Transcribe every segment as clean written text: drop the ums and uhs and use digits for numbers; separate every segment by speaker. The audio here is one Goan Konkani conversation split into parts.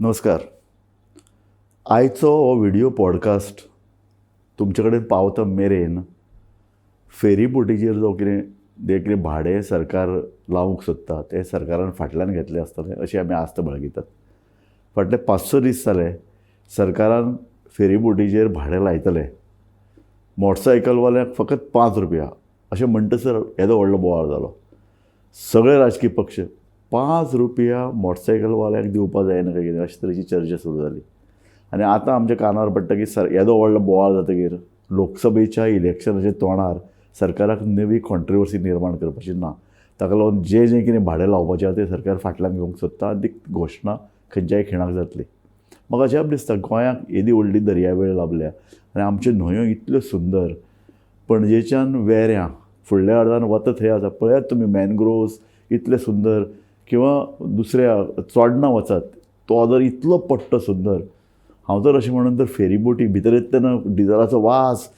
Speaker 1: नमस्कार. आयचो हो व्हिडियो पॉडकास्ट तुमचे कडेन पावता मेरेन फेरीबोटीचेर जो कितें जें कितें भाडें सरकार लावंक सोदता तें सरकारान फाटल्यान घेतलें आसतलें अशी आमी आस्त बाळगितात. फाटले 5-6 दीस जाले सरकारान फेरीबोटीचेर भाडें लायतलें, मोटरसायकलवाल्यांक फकत 5 रुपया अशें म्हणटसर येदो व्हडलो बोवाळ जालो. सगळे राजकीय पक्ष 5 रुपया मोटरसायकलवाल्यांक दिवपा जायना काय कितें अशे तरेची चर्चा सुरू जाली. आनी आतां आमच्या कानार पडटा की सर येदो व्हडलो बोवाळ जातकीर लोकसभेच्या इलेक्शनाच्या तोंडार सरकाराक नवी कॉन्ट्रोवर्सी निर्माण करपाची ना. ताका लागून जें जें कितें भाडें लावपाचें आसा तें सरकार फाटल्यान घेवंक सोदता आनी ती घोशणा खंयच्याय खिणाक जातली. म्हाका अजाप दिसता, गोंयाक येदी व्हडली दर्यावेळ लाभल्या आनी आमच्यो न्हंयो इतल्यो सुंदर. पणजेच्यान वेऱ्यां फुडल्या अर्दान वता थंय आसा, पळयात तुमी मॅनग्रोव्स इतले सुंदर, किंवा दुसऱ्या चोडणा वचात तो जर इतलो पडटो सुंदर. हांव तर अशें म्हणून तर फेरीबोटी भितर येता तेन्ना डिजलाचो वास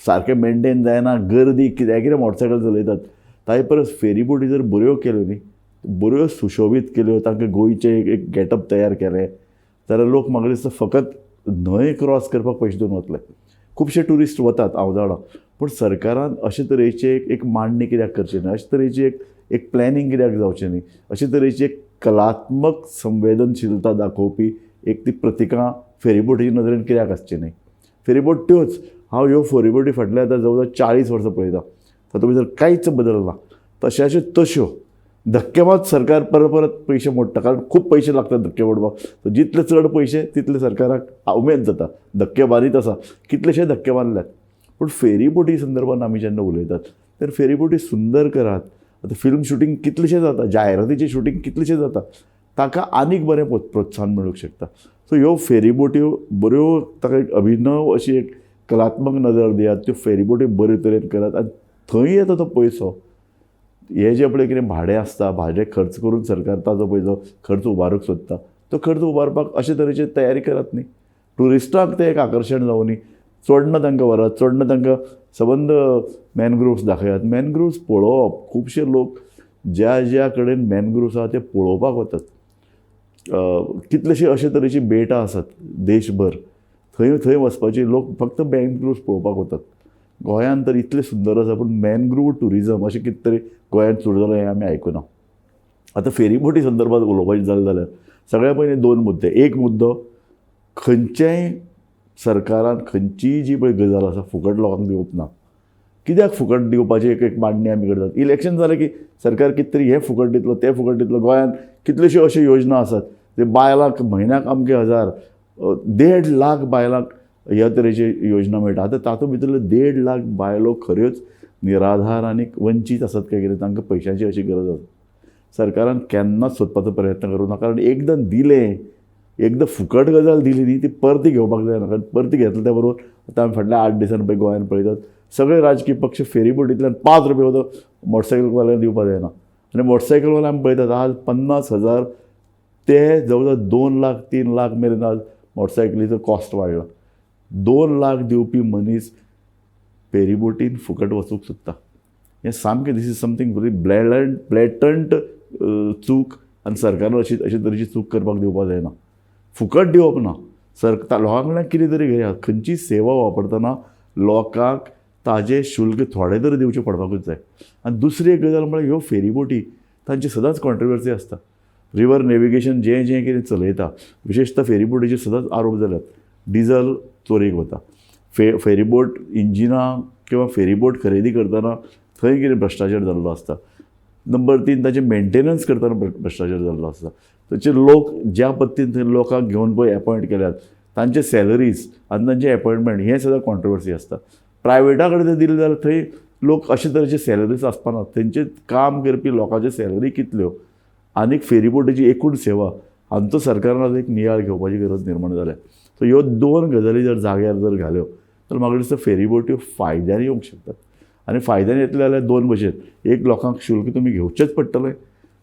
Speaker 1: सारकें मेनटेन जायना, गर्दी, कित्याक कितें मोटरसायकल चलयतात. ताजे परस फेरीबोटी जर बऱ्यो केल्यो न्ही, बऱ्यो सुशोबीत केल्यो, तांकां गोंयचें एक गेटअप तयार केलें जाल्यार लोक म्हाका दिसता फकत न्हंय क्रॉस करपाक पयशे दिवन वतले. खुबशे ट्युरिस्ट वतात हांव जाणा, पूण सरकारान अशे तरेची एक मांडणी कित्याक करची न्ही, अशे तरेची एक प्लॅनिंग कित्याक जावचें न्ही, अशे तरेची एक कलात्मक संवेदनशीलता दाखोवपी एक ती प्रतिकां फेरीबोटीच्या नदरेन कित्याक आसची न्ही. फेरीबोट त्योच, हांव ह्यो फेरीबोटी फाटल्या आतां जवळ जवळ 40 वर्सां पळयतां, तातूंत भितर कांयच बदल ना, तशाच्यो तश्यो. धक्के मात सरकार परत परत पयशे मोडटा, कारण खूब पयशे लागतात धक्के मोडपाक. जितले चड पयशे तितले सरकाराक उमेद जाता, धक्के मारीत आसा, कितलेशे धक्के मारल्यात. पूण फेरीबोटी संदर्भात आमी जेन्ना उलयतात तर फेरीबोटी सुंदर करात. आतां फिल्म शुटींग कितलेशें जाता, जायरातीचें शुटींग कितलेशें जाता, ताका आनीक बरें प्रोत्साहन मेळूंक शकता. सो ह्यो फेरीबोट्यो बऱ्यो, ताका एक अभिनव अशी एक कलात्मक नदर दियात, त्यो फेरीबोटी बरे तरेन करात आनी थंय येता तो पयसो, हे जे पळय कितें भाडें आसता, भाडें खर्च करून सरकार ताजो पयसो खर्च उबारूंक सोदता, तो खर्च उबारपाक अशे तरेची तयारी करात न्ही. ट्युरिस्टांक तें एक आकर्शण जावं न्ही, चोडणा तांकां व्हरात, चोडणा तांकां सबंद मॅनग्रोव्स दाखयात. मॅनग्रोव्स पळोवप, खुबशे लोक ज्या ज्या कडेन मॅनग्रोव्स आसा ते पळोवपाक वतात. कितलेशे अशे तरेची बेटां आसात देशभर, थंय थंय वचपाची लोक फक्त मॅनग्रोव्स पळोवपाक वतात. गोंयांत तर इतलें सुंदर आसा, पूण मॅनग्रोव ट्युरिजम अशें कितें तरी गोंयांत सुरू जालां हें आमी आयकुना. आतां फेरीबोटी संदर्भात उलोवपाचें जालें जाल्यार सगळ्या पयलीं 2 मुद्दे. एक मुद्दो, खंयचेंय सरकारान खंयचीय जी पळय गजाल आसा फुकट लोकांक दिवप ना. कित्याक फुकट दिवपाची एक मांडणी आमी करतात. इलेक्शन जालें की सरकार कितें तरी हें फुकट दितलो, तें फुकट दितलो. गोंयांत कितल्योश्यो अश्यो योजना आसात, ते बायलांक म्हयन्याक अमके 1000, 1.5 लाख बायलांक ह्या तरेची योजना मेळटा. आतां तातूंत भितरल्यो 1.5 लाख बायलो खऱ्योच निराधार आनी वंचीत आसात काय कितें, तांकां पयशांची अशी गरज आसा. सरकारान केन्नाच सोदपाचो प्रयत्न करूं ना, कारण एकदां दिलें, एकदां फुकट गजाल दिली न्ही, ती परती घेवपाक जायना. कारण परती घेतले त्या बरोबर आतां आमी फाटल्या 8 दिसांनी पळय गोंयांत पळयतात सगळे राजकीय पक्ष फेरीबोटींतल्यान 5 रुपया सुद्दां मोटरसायकलवाल्यांक दिवपाक जायना. आनी मोटरसायकलवाले आमी पळयतात आज 50,000 ते जवळ जवळ 2 लाख 3 लाख मेरेन आज मोटरसायकलीचो कॉस्ट वाडला. 2 लाख दिवपी मनीस फेरीबोटीन फुकट वचूंक सोदता. हें सामकें this is something very blatant चूक आनी सरकारान अशी तरेची चूक करपाक दिवपाक जायना. फुकट दिवप ना, लोकां कडल्यान कितें तरी घेयात. खंयची सेवा वापरतना लोकांक ताजें शुल्क थोडें तरी दिवचें पडपाकूच जाय. आनी दुसरी एक गजाल म्हळ्यार ह्यो फेरीबोटी तांची सदांच कॉन्ट्रोवर्सी आसता. रिवर नेविगेशन जें जें कितें चलयता, विशेशतः फेरीबोटीचेर सदांच आरोप जाल्यात, डिजल चोरयेक वता, फेरीबोट इंजिनां किंवा फेरीबोट खरेदी करतना थंय कितें भ्रश्टाचार जाल्लो आसता. नंबर 3, ताचें मेंटेनन्स करतना भ्रश्टाचार जाल्लो आसता. ताचे लोक ज्या पद्दतीन थंय लोकांक घेवन पळय एपॉयंट केल्यात तांचे सॅलरीज आनी तांचे एपॉयंटमेंट हें सदां कॉन्ट्रोवर्सी आसता. प्रायवेटा कडेन जर दिलें जाल्यार थंय लोक अशे तरेचे सॅलरीज आसपाना, थंयचे काम करपी लोकांच्यो सॅलरी कितल्यो आनीक फेरीबोटीची एकूण सेवा हांचो सरकारान आतां एक नियाळ घेवपाची गरज निर्माण जाल्या. सो ह्यो 2 गजाली जर जाग्यार जर घाल्यो तर म्हाका दिसता फेरीबोट्यो फायद्यान येवंक शकतात. आनी फायद्यान येतले जाल्यार 2 भशेन, एक लोकांक शुल्क तुमी घेवचेंच पडटलें,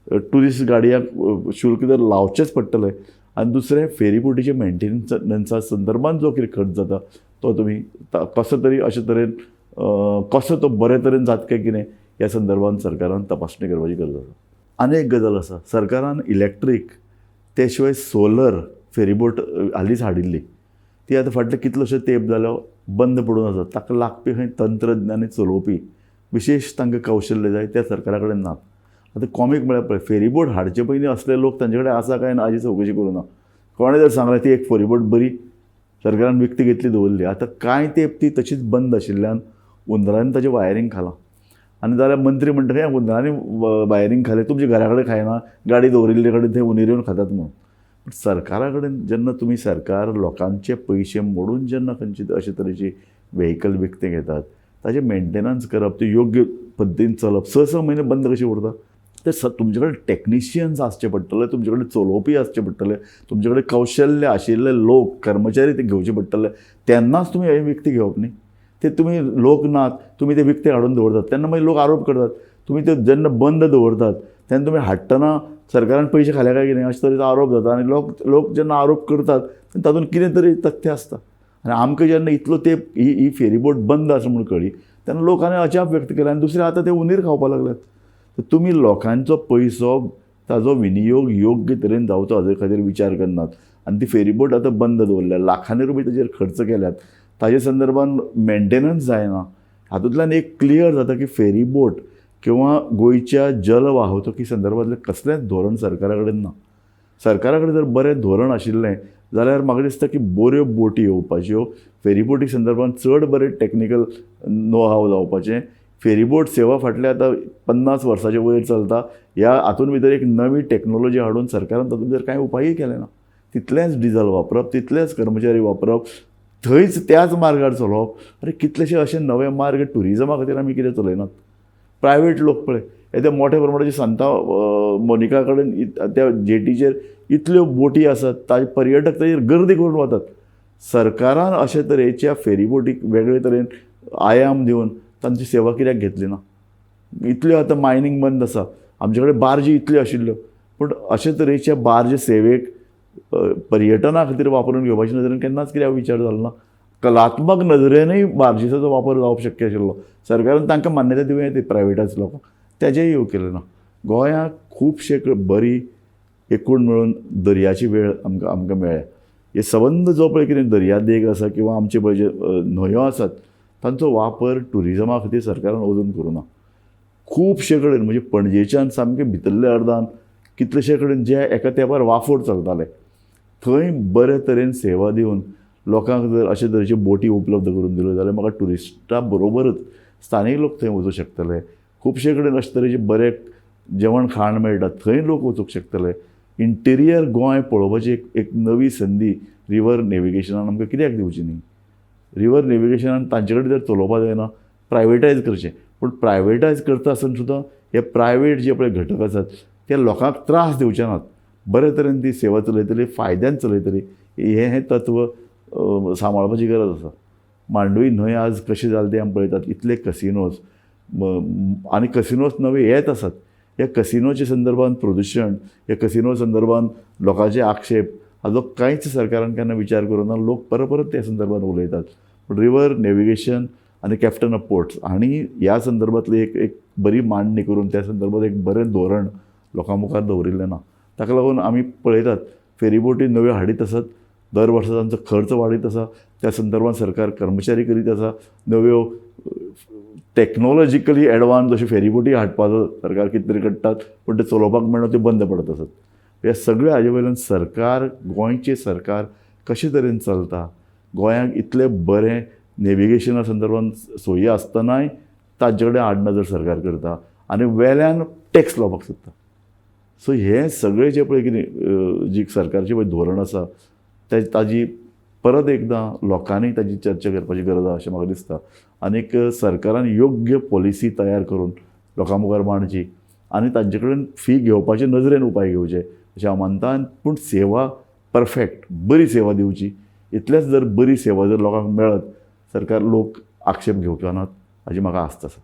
Speaker 1: ट्युरिस्ट गाडयांक शुल्क तर लावचेंच पडटलें, आनी दुसरें फेरीबोटीचे मेंटेनन्सा संदर्भात जो कितें खर्च जाता तो तुमी कसो तरी अशे तरेन कसो तो बरे तरेन जाता काय कितें ह्या संदर्भात सरकारान तपासणी करपाची गरज आसा. आनी एक गजाल आसा, सरकारान इलेक्ट्रीक ते शिवाय सोलर फेरीबोट हालींच हाडिल्ली, ती आतां फाटले कितलोशे तेंप जालो बंद पडून आसा. ताका लागपी खंय तंत्रज्ञानी चलोवपी विशेश तांकां कौशल्य जाय, त्या सरकारा कडेन ना. आतां कॉमीक म्हळ्यार पळय, फेरीबोट हाडचे पयलीं असले लोक तांचे कडेन आसा काय ना हाजी चवकशी करूं ना. कोणें जर सांगलें ती एक फेरीबोट बरी सरकारान विकती घेतली दवरली, आतां कांय तेंप ती तशीच बंद आशिल्ल्यान हुंदरांनी ताचें वायरींग खालां. आनी जाल्यार मंत्री म्हणटा हें हुंदरांनी वायरींग खालें, तुमच्या घरा कडेन खायना, गाडी दवरिल्ले कडेन थंय हुंदीर येवन खातात म्हणून. पूण सरकारा कडेन जेन्ना तुमी सरकार लोकांचे पयशे मोडून जेन्ना खंयची अशे तरेची व्हेकल विकतें घेतात, ताजें मेंटेनन्स करप, तें योग्य पद्दतीन चलप, स स म्हयने बंद कशें उरता? ते तुमचे कडेन टॅक्निशियन्स आसचे पडटले, तुमचे कडेन चलोवपी आसचे पडटले, तुमचे कडेन कौशल्य आशिल्ले लोक कर्मचारी ते घेवचे पडटले, तेन्नाच तुमी हें विकतें घेवप न्ही. ते तुमी लोक नात, तुमी ते विकते हाडून दवरतात तेन्ना मागीर लोक आरोप करतात. तुमी ते जेन्ना बंद दवरतात तेन्ना तुमी हाडटना सरकारान पयशे खाले काय कितें अशे तरेचो आरोप जाता. आनी लोक जेन्ना आरोप करतात तेन्ना तातूंत कितें तरी तथ्य आसता. आनी आमकां जेन्ना इतलो तेंप ही फेरीबोट बंद आसा म्हूण कळ्ळी तेन्ना लोकांनी अजाप व्यक्त केलें. आनी दुसरें आतां ते हुंदीर खावपाक लागल्यात. तर तुमी लोकांचो पयसो ताजो विनियोग योग्य तरेन जावचो हाजे खातीर विचार करनात. आनी ती फेरीबोट आतां बंद दवरल्या, लाखांनी रुपया ताजेर खर्च केल्यात, ताजे संदर्भान मेंटेनन्स जायना. हातूंतल्यान एक क्लियर जाता की फेरीबोट किंवा गोंयच्या जल वाहतुकी संदर्भांतलें कसलेंच धोरण सरकारा कडेन ना. सरकारा कडेन जर बरें धोरण आशिल्लें जाल्यार म्हाका दिसता की बऱ्यो बोटी येवपाच्यो, फेरीबोटी संदर्भान चड बरें टॅक्निकल नो हाव जावपाचें. फेरीबोट सेवा फाटल्या आतां 50 वर्सांचे वयर चलता. ह्या हातूंत भितर एक नवी टॅक्नोलॉजी हाडून सरकारान तातूंत भितर कांय उपायूय केले ना. तितलेंच डिजल वापरप, तितलेंच कर्मचारी वापरप, थंयच त्याच मार्गार चलोवप. अरे कितलेशे अशे नवे मार्ग ट्युरिजमा खातीर आमी कितें चलयनात. प्रायवेट लोक पळय येद्या मोठ्या प्रमाणाचे सांता मोनिका कडेन त्या जेटीचेर इतल्यो बोटी आसात, ताजे पर्यटक ताजेर गर्दी करून वतात. सरकारान अशे तरेच्या फेरीबोटीक वेगळे तरेन आयाम दिवन तांची सेवा कित्याक घेतली ना? इतल्यो आतां मायनींग बंद आसा, आमचे कडेन बार्जी इतल्यो आशिल्ल्यो, पूण अशे तरेच्या बार्ज सेवेक पर्यटना खातीर वापरून घेवपाच्या नदरेन केन्नाच कित्याक विचार जालो ना. कलात्मक नदरेनूय बार्जीचो वापर जावप शक्य आशिल्लो. सरकारान तांकां मान्यताय दिवं येता प्रायवेटाच लोकांक, तेजेंय येवं केलें ना. गोंयांक खुबशे बरी एकूण मेळून दर्याची वेळ आमकां आमकां मेळ्ळ्या. हे सबंद जो पळय कितें दर्यादेग आसा किंवा आमचे पळय जे न्हंयो आसात तांचो वापर ट्युरिजमा खातीर सरकारान अजून करूं ना. खुबशे कडेन म्हणजे पणजेच्यान सामके भितरल्या अर्दान कितलेशे कडेन जे एका तेंपार वाफोर चलताले थंय बरे तरेन सेवा दिवन लोकांक जर अशे तरेच्यो बोटी उपलब्ध करून दिल्यो जाल्यार म्हाका ट्युरिस्टा बरोबरच स्थानीक लोक थंय वचूंक शकतले. खुबशे कडेन अशे तरेचे बरे जेवण खाण मेळटा थंय लोक वचूंक शकतले. इंटिरियर गोंय पळोवपाची एक नवी संदी रिवर नेविगेशनान आमकां कित्याक दिवची न्ही? रिवर नेविगेशनान तांचे कडेन जर चलोवपाक जायना प्रायवेटायज करचें, पूण प्रायवेटायज करता आसतना सुद्दां हे प्रायवेट जे पळय घटक आसात ते लोकांक त्रास दिवचे नात, बरे तरेन ती सेवा चलयतली, फायद्यान चलयतली. हें तत्व सांबाळपाची गरज आसा. मांडवी न्हंय आज कशें जालें तें आमी पळयतात. इतले कसिनोज आनी कसिनोज नवे येत आसात. ह्या कसिनोच्या संदर्भान प्रदुशण, ह्या कसिनो संदर्भान लोकांचे आक्षेप हाजो कांयच सरकारान केन्ना विचार करूं ना. लोक परत परत त्या संदर्भान उलयतात. पूण रिवर नेविगेशन आनी कॅप्टन ऑफ पोर्ट्स हांणी ह्या संदर्भांतली एक बरी मांडणी करून त्या संदर्भात एक बरें धोरण लोकां मुखार दवरिल्लें ना. ताका लागून आमी पळयतात फेरीबोटी नव्यो हाडीत आसात, दर वर्सा तांचो खर्च वाडयत आसा. त्या संदर्भात सरकार कर्मचारी करीत आसा, नव्यो टॅक्नोलॉजिकली एडवान्स अश्यो फेरीबोटी हाडपाचो सरकार कितें तरी करतात, पूण ते चलोवपाक मेळना, त्यो बंद पडत आसात. ह्या सगळ्या हाजे वयल्यान सरकार, गोंयचें सरकार कशे तरेन चलता, गोंयांक इतलें बरें नेविगेशना संदर्भात सोयी आसतनाय ताजे कडेन आडनदर सरकार करता आनी वेल्यान टॅक्स लावपाक सोदता. सो हें सगळें जें पळय कितें जी सरकारचें पळय धोरण आसा ताजी परत एकदां लोकांनी ताजी चर्चा करपाची गरज आसा अशें म्हाका दिसता. आनीक सरकारान योग्य पॉलिसी तयार करून लोकां मुखार मांडची आनी तांचे कडेन फी घेवपाचे नदरेन उपाय घेवचे अशें हांव मानता. पूण सेवा परफेक्ट बरी सेवा दिवची, इतलेंच जर बरी सेवा जर लोकांक मेळत सरकार लोक आक्षेप घेवचे नात हाजी म्हाका आस्त आसा.